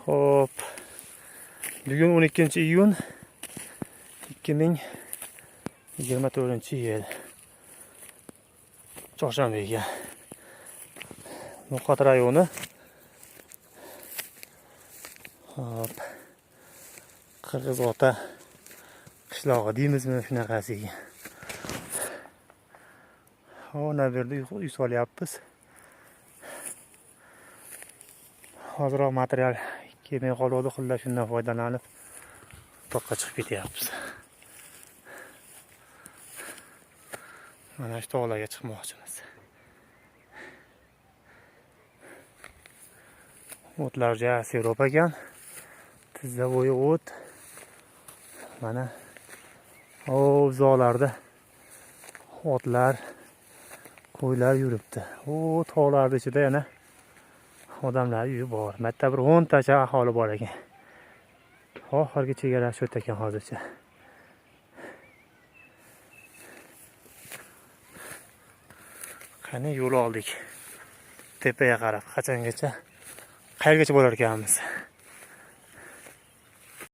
Xo'p. Bugun 12 iyun 2024-yil. Chorshanba ekan. No'xat rayoni. Xo'p. Qirg'izota qishlog'i deymizmi, shunaqasi ekan. Hop, bu yerda uy solyapmiz. Hoziroq material kelmay qoluvdi, xullas shundan foydalanib toqqa chiqib ketyapmiz. Mana shu tog'larga chiqmoqchimiz. O'tlar juda serob ekan. Tizza bo'yi o't. Mana o uzoqlarda otlar, qo'ylar yuribdi. O tog'larning ichida yana odamlar uyi bor. Bitta bir 10 tacha aholi bor ekan. Oxirgi chegara shu yerda ekan hozircha. Qani yo'l oldik. Tepaga qarab qachongacha, qayergacha bo'lar ekanmiz?